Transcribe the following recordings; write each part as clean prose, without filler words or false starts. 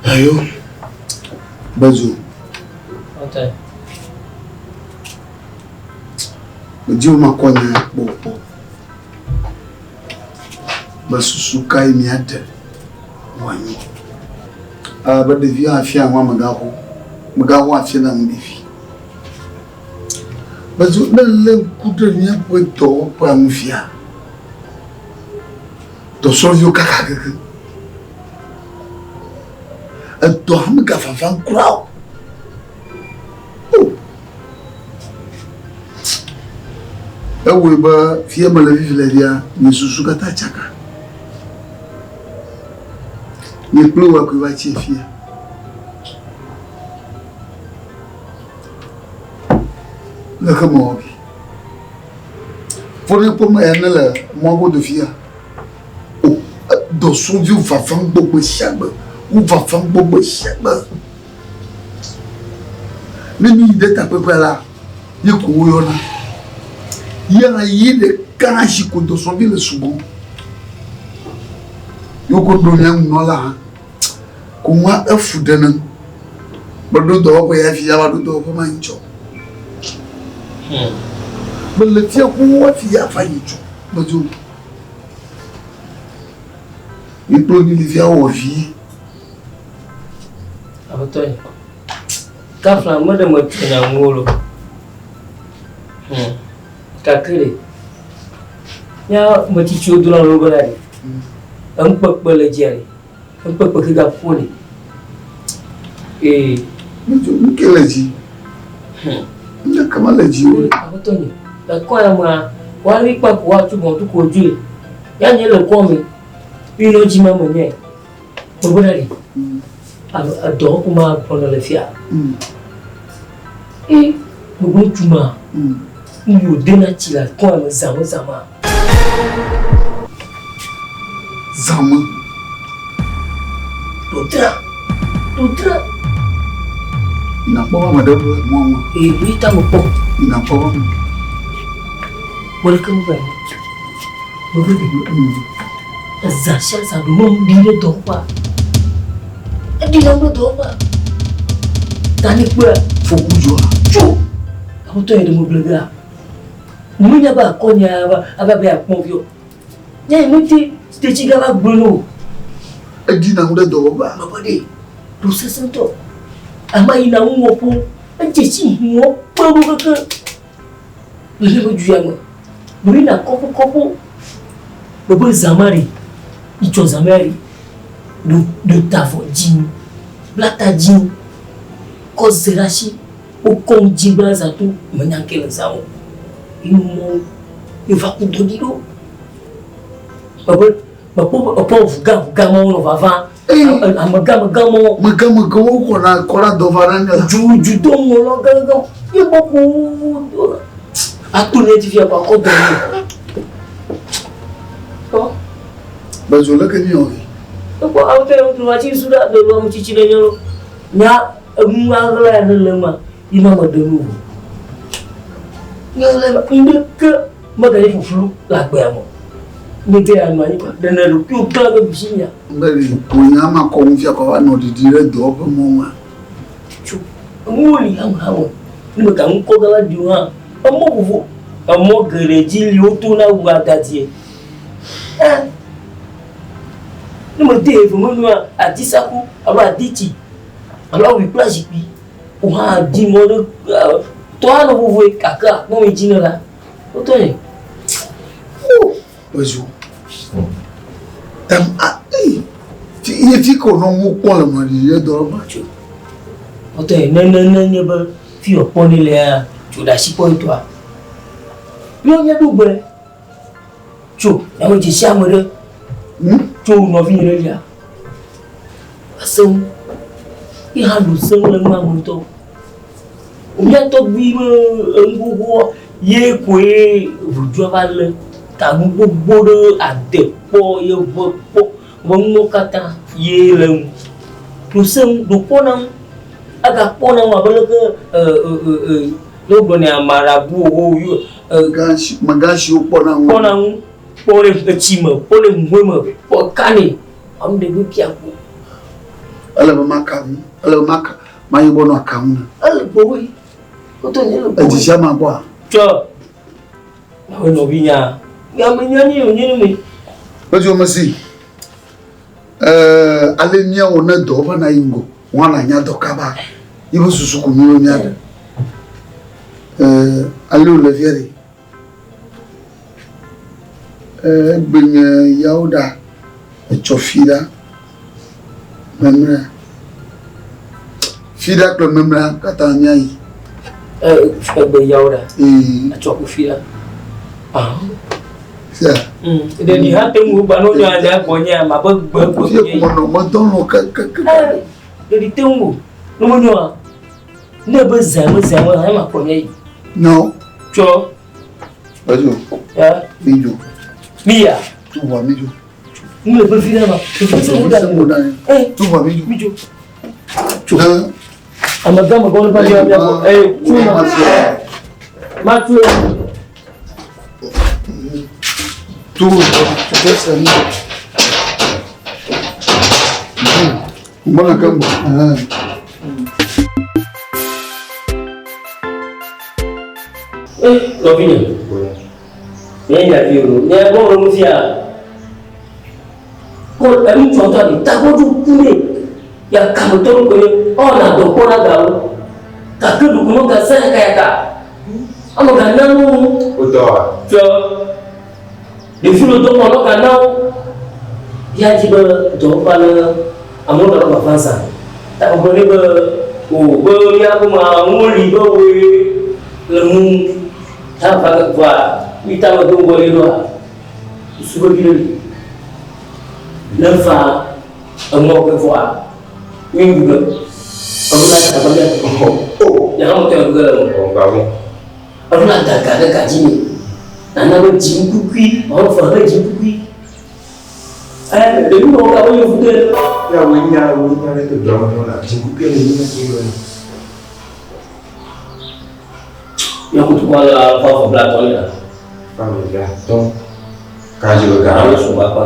Ayo, Bedzo. Okay. Medi be makɔ nya kpɔ kpɔ. Be susu kae míaɖe wòanyo. Elabe ɖeviwo afia nu amegãxo. Amegãxo afia nu ɖevi. Bedzo ne èlé ŋku ɖe míaƒe dɔwɔƒea ŋu fia, dɔsrɔ̃viwo kaka kekeŋ. Edɔ hã megavavam kura o. O! Ewɔe be fia mele vivi le fia, nye susu katã tsaka. Nye kple wò koe va tsi fia. Leke mewɔ vi? Fone kpɔ me ya ne le mɔ godo fia. O, dɔsrɔ̃viwo vavam gbɔ gbe sia gbe. Wo vavam gbɔ gbe sia gbe. Ne mi yi ɖe takpekpea la, ye ko woyɔna. Ye hã yi ɖeka si ko dɔsrɔ̃vi le sugbɔ. Ye wokɔ ɖo mía nunɔla hã. Ko ŋua efu ɖe nam. Meɖo dɔwɔƒe ya fi ava ɖo dɔwɔƒe ma nyitsɔ. Mele fia xoxo hafi ava nyitsɔ. Medzo. Mi kple mi li fia wɔ vi. Aƒetɔ yi. Kafla meɖe metso nya ŋu lo. Gake ɖe, mía ame tsitsiwo dona lo bena ɖe, enukpekpe le dzia ɖe, enukpekpe ke gaƒo ɖe. Ee. Nu ke le dzi. Nu ke mele dzi o. Aƒetɔ nye, le kɔ ya mea, woali kpa ko woatu bɔntu ko dzoe. Ya nye le kɔ me, mi nɔ dzi ma me nye. Gbogbo ɖe ɖi. Edɔ ko ma gbɔnɔ le fia. E gbogbo ŋutsu ma. Nu yi wòdena tsi le kɔa me zã me zã ma. Zã me. Ɖotra. Ɖotra. Nakpɔ be ame ɖe ʋu mɔ me. Ee, mi ta me kpɔ. Nakpɔ be. Gbɔɖeke me va yi. Gbogbo ɖe. Ezã sia zã ɖo nu ɖi ɖe dɔwɔƒea. Eɖi nam ɖe dɔwɔƒea. Ta ne kpɔa. Fɔku dzɔa. Tso! Aƒetɔ yi ɖe megble gea. Menya be akɔ nye ava ava be akpɔ vi o. Nye yi mete tetsi gava gblɔ ne o. Eɖi nam ɖe dɔwɔƒea. Baba ɖe ɖo sesẽ ŋutɔ. Ama yina ŋu wɔ ƒo. Edze si ŋuɔ kpe ɖo keke. Le míaƒe du ya me, meyina kɔƒokɔƒo bebe zã ma ɖi, itsɔ zã ma ɖi, ɖo ɖo ta avɔ dzĩ, bla ta dzĩ, kɔ ze ɖe asi, wokɔ nu dzĩ bla zã to, menya ŋke le zã o. Ye nu mɔwo ye va ku dɔ ɖi ɖo. Mebe mekpɔ be ekpɔ ʋu gã ʋu gã mawo nɔ vava, amegã amegã mawo. Amegã amegãwo xɔna kɔna dɔ va na ne. Dzu dzu do ŋlɔ gãgã ye gbɔ ko ato ne dzi fia ko akɔ dɔ ne. Kpɔ. Bedzo leke mi wɔ vi. Ekpɔ awo ke ŋutsu ma tsi su ɖe do ame tsitsi ɖe nyɔnu. Nya enu ɣaɣla ya ne le ema yi ma me ɖe nu o. Nya ɣaɣla ŋɖeke Megayi ƒuƒlu le agbea me o. Mede anɔ anyi kɔ ɖe ne ɖokuiwò klã ɖe ɖusi mea. Be wònya ma kɔ ŋu fia kɔ va nɔ ɖiɖi ɖe dɔwɔƒe mɔ ŋua. Tso enuwo li hamehame ne mega ŋkɔ gava ɖi o hã emɔ vovo emɔ geɖe dzi li wotona wu agadie. Ɛ ne mede eve me nua adi saku alo adi tsi alo awui kple zikpui wò hã adi mɔ ɖe tɔ anɔ vovoe gake akpɔ yi dzi ne la. Wotɔ ye. Oh, ezu. Tam a ei. Ti ye ti ko no mu kpɔ le ma ye dɔ ma tso. Wotɔ ye ne ne ne nye be fi wɔ kpɔ ne lea tso ɖe asi kpɔ etɔa. Míawo míaɖo gbe tso ame dzesi ame ɖe. Tso nɔvi nye ɖe lia. Ase ŋu. Ye hã ɖo se ŋu le nua me ŋutɔ. Mía tɔgbui be enu xoxoa ye koe ʋudua va lé. Ta nu gbogbo ɖe ade kpɔ, yeʋe kpɔ, be nuwo katã ye le enu. Ɖo se ŋu, ɖo kpɔ na ŋu. Egakpɔ na ŋu abe leke e e e ne wogblɔ nɛ amarabu wo yo e. Megãsiwo kpɔna ŋu. Kpɔna ŋu, kpɔ ɖe etsi me, kpɔ ɖe ŋue me, kpɔ ka nɛ. Ame ɖe gbe pia ku. Ele be maka ŋu. Ele be maka mayibɔ nɔ aka ŋu. Ele gbɔwoe. Woto nye le gbɔwoe. Edzi sia ma gbɔa. Tsɔ. Nawe nɔvinya. Ame nya nye wònye ne me. Medzo mesi. Ɛɛ ale míawɔ ne dɔ va na yi ŋgɔ. Wɔna nya dɔ kaba. Yiƒe susu ko míwo míaɖe. Ɛɛ ale wòle fia ɖe. Ɛɛ egbe nye yawo ɖa. Etsɔ fiɖa. Memlea. Fiɖa kple memlea katã míayi. Egbe yawo ɖa. Ee. Etsɔ ku fiɖa. Sia. Ɖe mi hã te ŋu gba no nya nya gbɔ nya ma be gbe gbe. Fie ko menɔ medɔ lɔ kekeke. Ɖe mi te ŋu no me nyoa. Ne be zã me zã me hã ma kpɔ mia yi. No. Tsɔ. Edzo. Ya. Mi dzo. Mi ya. Tu ʋua mi dzo. Nu le vevi ɖe ma. Tu ʋua mi dzo. Mi dzo. Tso. Amegã me gbɔ ne va mia mia gbɔ. Ee tu ma. Ma tu. Tu tu se mi. Mbona kembo. Eh, nɔvinye. Nye nya fi o. Nye gbɔ le nu fia. Ko enu tsɔtɔ ni tagbɔdu ku ne. Ya kametɔ nu ko ne. Ɔ na dɔ kpɔ na gawo. Gake ɖuku no ga zã yaka yaka. Ame ga na nu. O dɔ wa. Tsɔ. Ɖevi lo dɔ kpɔ no ga na wo. Ya dzi be dɔ va ne amewo nɔ vava zã. Tagbɔ ne be o be míaƒe ma ŋu li be woe le nu. Ta va va mi ta me do ŋgɔ ɖe ɖoa. Susu vevi ɖe li. Ne va emɔ ke vɔa mi ŋu ge. Eɖo la da ga mia. O. Nye hã me tɔ ŋu ge le me. O gba wo. Eɖo la da ga ɖe gadzi mi. Nana be dziŋkukui, ɔwɔ fɔ he dziŋkukui. Ɛ ɖevi wo ka wo yevu de. Ya wo nya wo nya le to dɔ me na dziŋkukui le nya ke yo. Ya kutu kwa la fa fa bla tɔ ya. Fa bla tɔ. Ka ji ga. Alo so ba pa.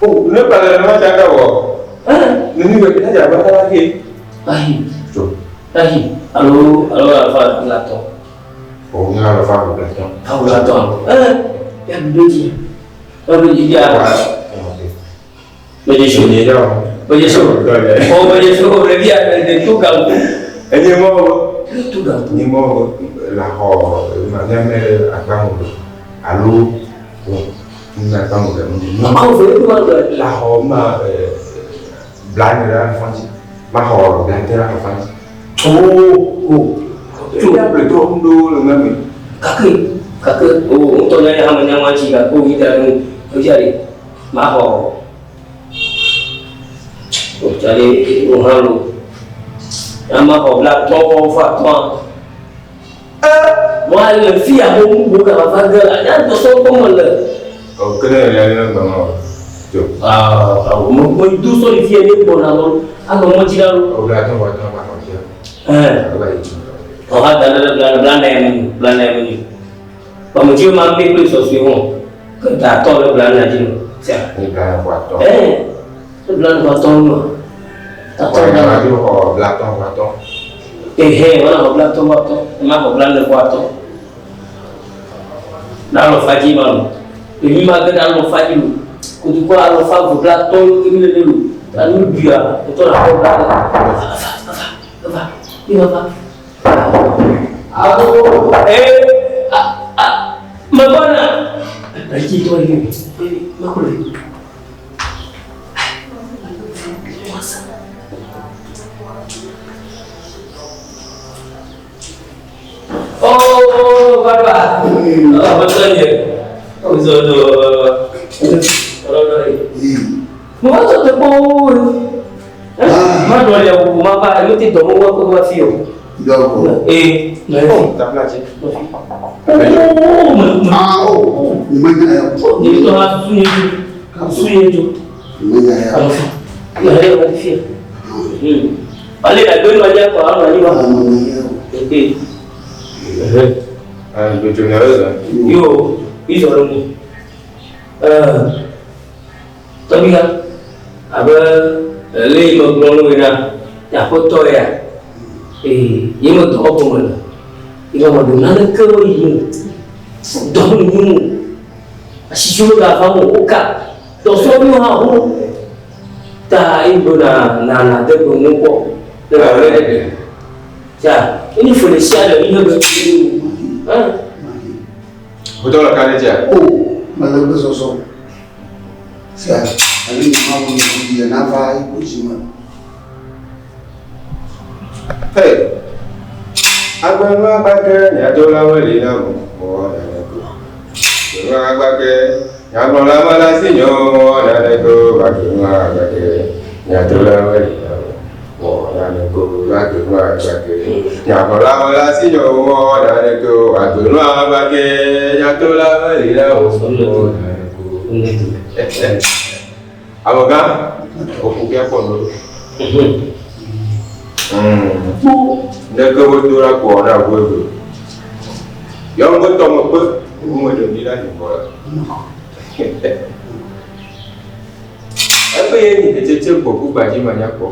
O ne ba le ma ta ka wo. Eh. Ne ni be na ja ba ta ke. Ahi. To. Ahi. Alo alo la fa bla tɔ. O nya la fa bla tɔ. Fa bla tɔ. Eh. Ya du ji. Ya du ji ya. Meje so. Ni ya. Meje so. O meje so le dia de tu ga. Enye mo. Tu ga. Ni mo la ho ma nya me agba mo. Alo. Na agba mo le mo. Ma o fe tu ma le. La ho ma bla ni la fanti. Ma ho bla te la fanti. O o. Tu ya ple to ndo le ma mi. Kake kake o ŋutɔ nya ya me nya ma dzi gake wo yi da ɖe ŋu edzi ɖe ma xɔ o tsa ɖe o hã lo ya ma xɔ bla tɔ xɔ fa tɔa ɛ wa le fi ya mo nu wo gaba va ge la nya dɔ sɔ kpɔ me le. O kele ya le gba ma o. To. Aa awo mo mo do sɔ le fi ya ne gbɔna lo anɔ mɔ dzi la lo. O bla tɔ wa tɔ ma xɔ sia. Ɛ O ba yi. ɔ ha da ɖe bla bla na ya me bla na ya me nyo. Kpɔmedzi ma mi kple sɔsɔe hɔ ke da tɔ le bla na dzi no tia. Ni bla na wa tɔ. Ɛ e bla na tɔ no. Ta tɔ Wa bla ma na. do xɔ bla tɔ wa tɔ. Ehe wala xɔ bla tɔ wa tɔ. Ma xɔ bla ne wa tɔ. Na lɔ fa dzi ma lo. Emi ma ge na lɔ fa dzi lo. Kotoku alɔ fa vo bla tɔ lo kemi le ne lo. Anu duia tɔ la xɔ bla ne. Eva eva eva mi va va. Abo ee a a mebɔna. Etsi tɔ yi mekɔ le. Oh, baba. Oh, betul je. Oh, zodoh. Mo va tɔ te kpɔ wo. Ma dɔ le wo ma va enu ti dɔ mo wa ko va fi o. Dɔwɔ. Ee. O ta bla dzi. Oh, me me. Ah o. Menya ya. Ni tɔ ha su ye jo. Su ye jo. Menya ya. Alo fi. Na ye wa fi. Ale la gbe ma ja ko alo ni wa. Menya ya. Ee. Ah, do na le. Yo, izɔ le mu. Tɔbi ka. Abe le yi megblɔ na wò ena, nye aƒetɔ ya, ee, ye me dɔwɔƒe mele. Ye me meɖo naneke me yim o. Dɔ me yim o. Asitso megava o, woka. Dɔsrɔ̃viwo hã ho. Ta ye be na na na de gbe ŋu kpɔ. Ne wòawɔe ɖeɖe. Ta enye fe ɖe sia ɖe mi be. Hã. Aƒetɔ le ka ɖe dzia? O, mele gbesɔsɔ. Sia, ale nye Mawu nye ŋdi nava yi ko dzi me. Hey, agbenu agbake nyadolawo li na mo mɔ nane ko. Agbenu agbake nyagblɔla mala si nyo mɔ nane ko. Agbenu agbake nyadolawo li na mo mɔ nane ko. Agbenu agbake nyagblɔla mala si nyo mɔ nane ko. Agbenu agbake nyadolawo li na mo mɔ nane ko. Amegã, oku ke kpɔ nu. Neke wodo la kpɔ na wo eve. Yɔ ŋgɔ tɔ me kpe, wo me ɖe mi la yi bɔ la. Eƒe ye nyi etsetse gbɔ ku gbadzi ma nya kpɔ.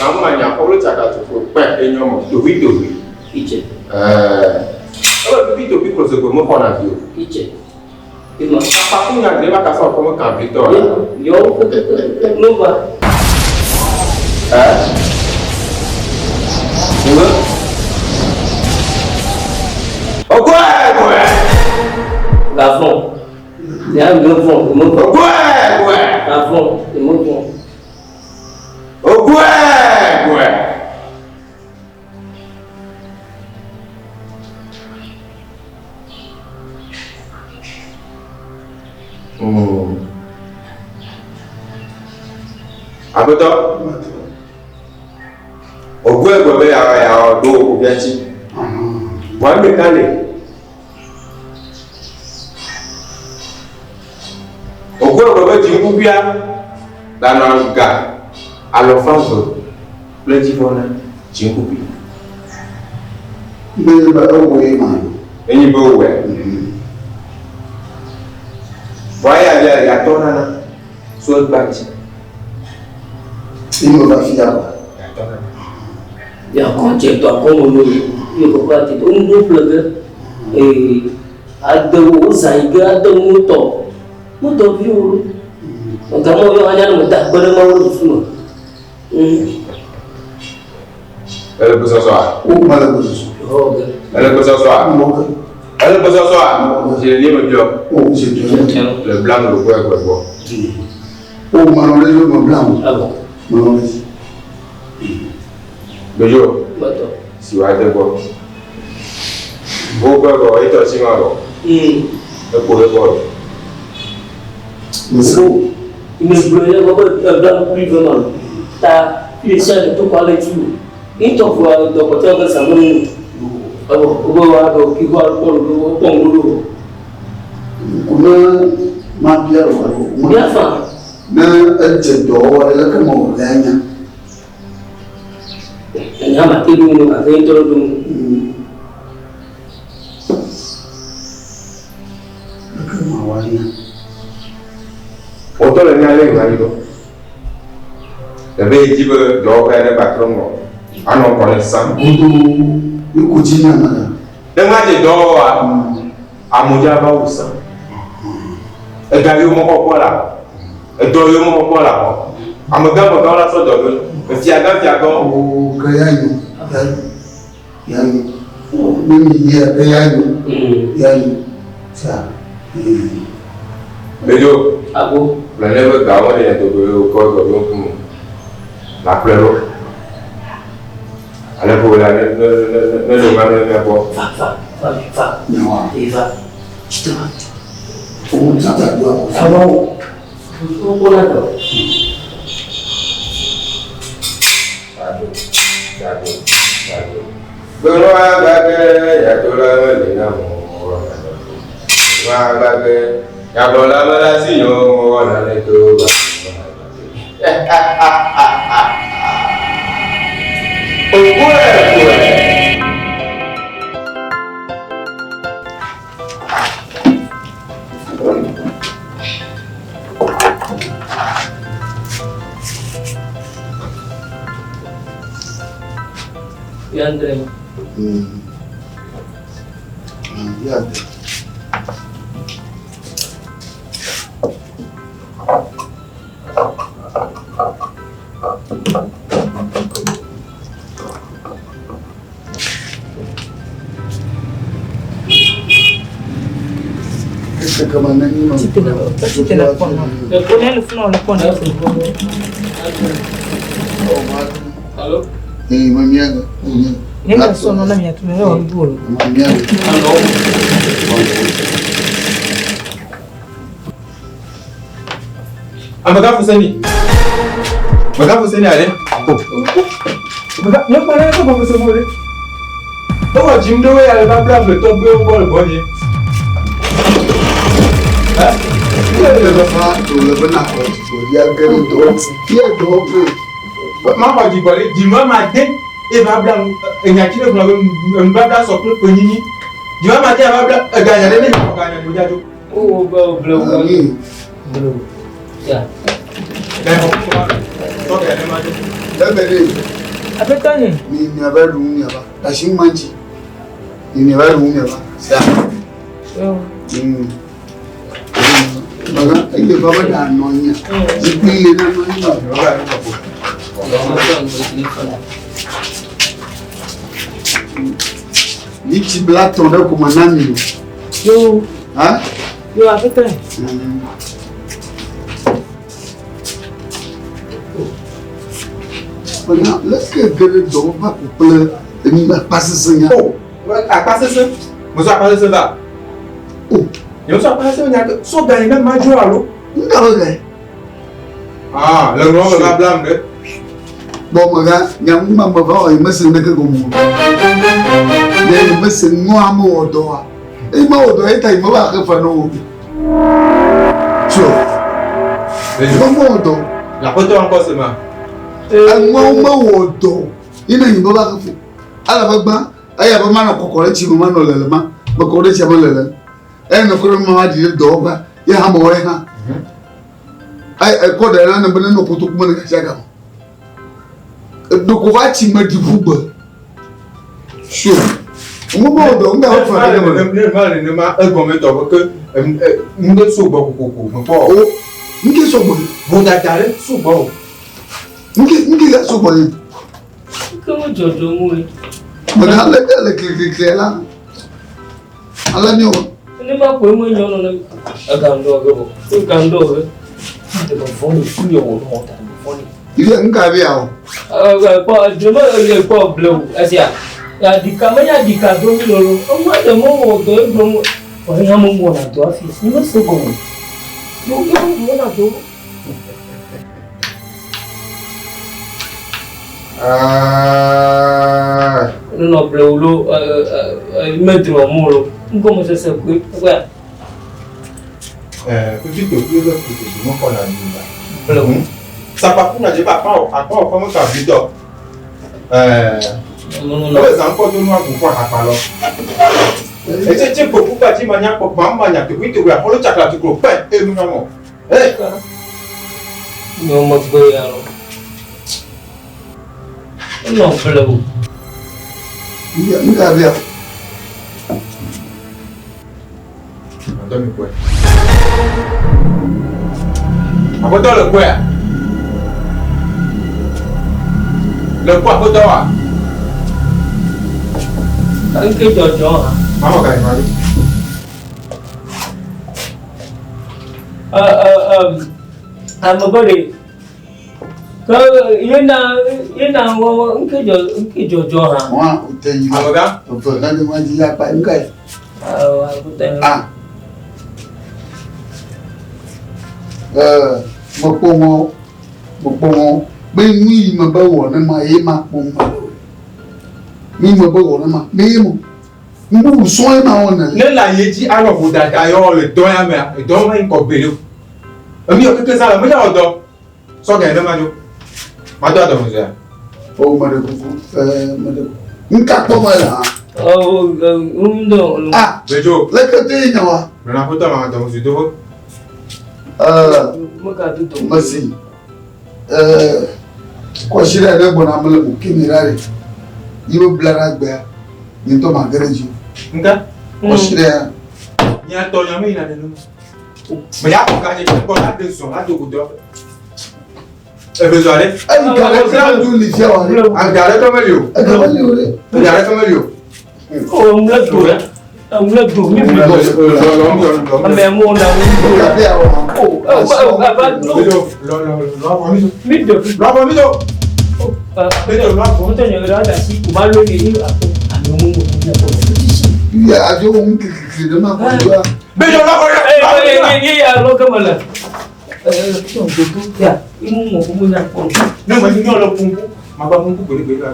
Ba ma nya kpɔ lo tsaka tsoko kpe enyo me tohui tohui. Itse. Eh. Ebe pipi topi klo se gbe me xɔna vi o. Itse. Ima. Akpaku nya gbe ba kasa ɔkɔ me kan vi tɔ la. Yɔ nova. Eh? Nwe? Ogwe gwe. Gafɔn. Ya me fɔn, me fɔn. Ogwe gwe. Gafɔn, me fɔn. Ogwe gwe. Aƒetɔ, ogwe gwe be ya ya ɖo wò dzi. Vɔa nu ɖeka li. Ogwe gwe be dziŋkukuia lanɔ ga alɔfa ve kple dzivɔ na dziŋkukui. Be be ewɔe ma. Enyi be wowɔe. Vɔa ya ya yatɔ nana so egba dzi. Ye me va fia o. Yatɔ nana. Ya kɔ dze tɔ akɔ me no ye kɔkɔ ati to ŋdo ƒle ge. Ee adewo wozã yi ge ade nu tɔ. Motɔ viwo. Gamɔ yɔ anya ne me da akpe ɖe mawu le susu me. Ele gbesɔsɔa? O mele gbesɔsɔ. Ɔ ge. Ele gbesɔsɔa? Mɔ ge. Ele gbesɔsɔa? Zi le me biɔ. O zi le. Le blam le gbɔ gbɔ gbɔ. O menɔ ɖe dzi me blam. Awɔ. Menɔ ɖe dzi. Gbedzo. Mɔtɔ. Si wa de gbɔ. Wo gbɔ gbɔ etɔ si ma gbɔ. Ekpo ɖe gbɔ. Mese. Ime gblɔ ye gbɔ be ebla kuli ve ma. Ta fi sia le to kɔ ale dzi o. Ŋutɔ vɔa dɔkɔtɔ ge zã me nu. Ewɔ wobe wa ɖo ki wa kpɔ ɖo wo kpɔ ŋgo ɖo. Ku ne ma bia o alo. Bia fa. Ne edze dɔwɔwɔ ɖe leke me wòle anya. Enya ma te ɖo nu gake ŋutɔ ɖo nu. Leke ma wɔ anya. Wotɔ le nya le ŋa ɖo. Ebe yi dzi be dɔwɔƒe aɖe gba trɔ ŋgɔ. Anɔ ŋkɔ ne sam. Godo ŋku dzi na me la. Ne ŋa dze dɔwɔwɔa, amodza va wu sam. Ega yiwo mexɔ kpɔ la, edɔ yiwo mexɔ kpɔ la xɔ. Amegã megãwo la sɔ dɔ ɖo. Efiagã fiagãwo. O ke ya nyo, ya nyo, ya nyo. Ne mi yia ke ya nyo, ya nyo. Sa. Bedzo. Abo. Gblɔ ne be gawo ɖe dogo ye wokɔ dɔ ɖo ŋkume. La kplɔe ɖo. Ale ko la ne ne ne ne ɖo ma ne mia gbɔ. Va va va va. Nyawa. E va. Tsi va. O tata do akɔ. Awɔ. Wo na dɔ. Dado, dado, dado. Gbenu agbage yadola mele na mo wɔ na ne ko. Gbenu agbage yagbɔla mele si nyo wɔ na ne to ba. Òkú ẹ̀ kú ẹ̀. Yandre. Yandre. Amegã Fuseni. Amegã Fuseni ale. Amegã, nye kpɔ ɖe eƒe gɔmesese mo ɖe. Ewɔ dzim ɖe wo ya le babla ble tɔgbuiwo gbɔ le gbɔnye. Ɛ? Maxɔ dzigbɔɖi, dzime made eye babla nu, enya tsi ɖe gblɔ be nubabla sɔ kple ƒenyinyi. Dzime made babla eganya ɖe ne xɔ ganya ɖe wodza dzo. Wo be ble wo. Ble wo. Ya. Aƒetɔ nye. Mi miava ɖu nu miava. Asi ŋma ŋtsi. Mi miava ɖu nu miava. Sia. Maga eye va be ɖa nɔ anyi. Zikpui le na nɔ anyi. Mi tsi bla tɔn ɖe koma na mi o. Yo. Ha? Yo aƒetɔ nye. Mena leke ge ɖe dɔwɔƒe ko kple enu akpasesẽ nya. O, akpasesẽ? Mesɔ akpasesẽ va. O. Nye mesɔ akpasesẽ nya ke sɔ ga yi ne madzo alo. Ŋka be ga yi. Ah, le ŋlɔ me va blam ɖe. Gbɔ mega nya ŋu ma me va wɔ yi mese neke gɔme o. Nye yi mese nua me wɔ dɔa. Eyi me wɔ dɔ ye ta yi me va xe fe ne wo. Tso. Eŋɔ me wɔ dɔ. Le aƒetɔ ŋkɔ se ma. Eŋɔ me wɔ dɔ. Yi ne yi me va xe fe. Ele be gbã eya be manɔ kɔkɔ ɖe tsi me manɔ lele ma. Mekɔ ɖe tsia me lele. Eya ne kɔ ɖe ma ma ɖi ɖe dɔwɔƒea. Ye hã mewɔ ye hã. Ekɔ ɖe na ne be ne nɔ kotoku me ne gasia game. Eɖoko va tsi me ɖi ƒu gbe. Sio. Ŋu me wɔ dɔ ŋu gawo fɛ ɖe me. Ne ma le ne ma egɔme tɔ be ke ŋu ɖe so gbɔ kokoko me kpɔ. O ŋu ke so gbɔ. Vodada ɖe so gbɔ o. Ŋu ke ŋu ke ga so gbɔ ye. Ke wo dzɔdzɔ ŋu ye. Mɛ ale le kekeke la. Ale mi wɔ. Ne ma koe me nyɔnu ne egandɔ ge vɔ. Egandɔ ge. Ebe vɔ ni ku yɔ wɔ nɔ ta vɔ ni. Iye nka bi awo. Kpɔ dome eye kpɔ blewu esia. Ya dika me ya dika do mi lolo. Eŋu ɖe mo wɔ dɔ egblɔ mo. Wɔ ya mo wɔ na dɔ afi. Ni me se gɔme. Yo yo wɔ na dɔ. Ah. Nɔ blewu lo medrɔ mo lo. Ŋgɔmesese koe kpɔa. Fifi to kple be kotoku mexɔna ɖu o. Blewu. Sapaku na dze be akpa akpa wɔ ƒe ka vi tɔ. Ele zã ŋkɔ do nua ʋu akpa lɔ. Etse tse kpoku kpa dzi manya kpɔ gbam manya tokui tokui akɔlo tsakla tuklo kpɛ enu nyɔmɔ. Hey. Nyɔ megbe ya lɔ. Enɔ blewu. Nka bia. Aƒetɔ mi kpɔe. Aƒetɔ le kpɔea? Le kpɔ aƒetɔ wa? Nke dzɔdzɔ hã. Mama ka yi ma ɖo. Ame be ɖe. Ke yena yena wɔ nke dzɔ nke dzɔdzɔ hã. Wa o te yi. Amegã. Eve hã ne wa dzi akpa nka yi. Awo akutɛ. Ah. Ɛɛ mekpɔ ŋɔ mekpɔ ŋɔ be nu yi me be wɔ ne ma ye ma kpɔ ŋɔ. Nu yi me be wɔ ne ma ne ye mo. Nu bubu sɔŋ ye ma wɔ ne. Ne le aye dzi anɔ vodada yɔ le dɔ ya mea, edɔ ma yi ŋkɔ gbeɖe o. Enu yɔ keke zã le menye wɔ dɔ. Sɔ ga yi ne madzo. Mado adɔmedzoea. O meɖe kuku, ɛɛ meɖe kuku. Nka kpɔ mele hã. O ŋdɔ. Ah. Bedzo. Leke te yi nyawa? Nana ƒetɔ ma adɔmedzoe do ho. Ɛɛ. Meka do dɔmedzoe. Mesi. Ɛɛ kɔsi ɖe ɖe gbɔna mele mo kimi ɖa ɖe. Yi be bla ɖe agbea, nye ŋutɔ mage ɖe edzi o. Ŋka? Kɔsi ɖea. Mia tɔ nya me yina ɖe nu. Me ya kɔ ka nye kɔ la de zɔn la do go dɔ. Eve zɔ ɖe. Eyi ga ɖe kura du li fia wa ɖe. Aga ɖe tɔ meli o. Ega meli o ɖe. Aga ɖe tɔ meli o. O ŋlɛ do la. Ŋlɛ do mi bi bɔ. Ame mo na mi do la. O o aba do. Mi do. Lɔ mi do. Mi do lɔ fɔ. Ŋutɔ nye ɖe da si o ma lo ye ni a ko ame mo mo mo mo. Ya adzo ŋu kikiki ɖe ma kɔ do. Mi do lɔ fɔ yɛ. Ee ee ye ya lɔ kama la. Ya imu mo mo na kɔ. Ne mo ni lɔ kunku. Ma ba kunku gbele gbele la.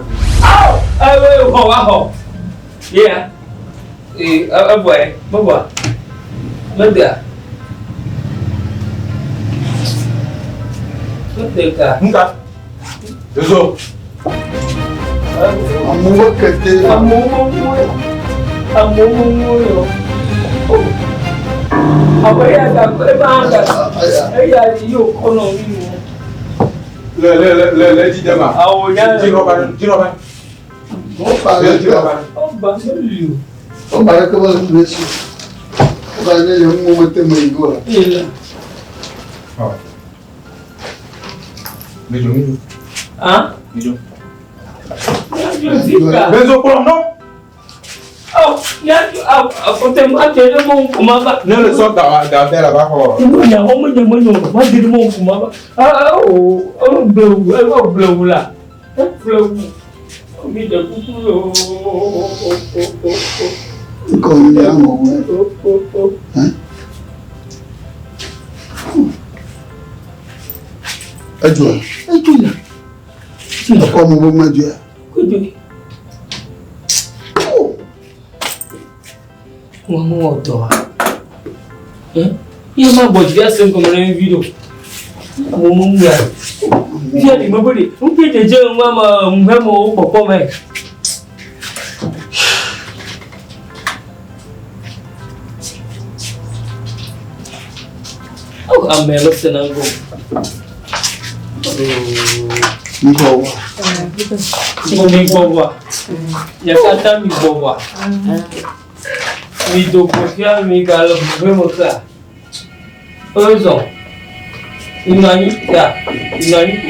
Awo ee xɔ wa xɔ. Ya. Ee ebɔe mebɔa. Medea. Mede ka. Nka. Zozo. Amewo kete. Amewo mue. Amewo mue o. Awo eya da eba hã da eya yi o kɔ nɔ mi mo. Le le le le le dzi dema. Awo nya. Dzi rɔba dzi rɔba. Wo ba le Dzi rɔba. Ɔba meli o. Wo ba le ke be le si. Wo ba ne le ŋu me te me yi go la. Ele. Ɔ. Mi dzo mi dzo. Ah. Mi dzo. Fika. Benzo kplɔ nɔ. Ɔ ya akɔtɛ mu ate ɖe mɔ ŋkuma ba. Ne le sɔ da da da la ba xɔ. Mo nya wo mo nya mo nya ma de mɔ ŋkuma ba. Ah o o blewu o blewu la. O blewu. Mi ɖe kuku lo. Ŋkɔ yi ya ŋɔ wɛ. Edzoa. Edzo ya. Ekɔ mo be ma dzoa. Kodo. Wọn mú ọ̀dọ̀ wa. Iye máa bọ̀ jìdí àṣẹ nǹkan mọ̀lẹ́ ń fídíò. Mo mú un yà. Fíà ní gbogbo de, ń pè jẹjẹ ń wá máa ń fẹ́ mọ owó pọ̀pọ̀ mẹ́. Àmì ẹ̀ lọ́sẹ̀ náà ń gọ̀. Ŋkɔ wa. Mo mi gbɔ wa. Nyakata mi gbɔ wa. Mi do kofia mi ga le ʋuʋu me ka. Ezɔ. Nɔ anyi ya. Nɔ anyi ko.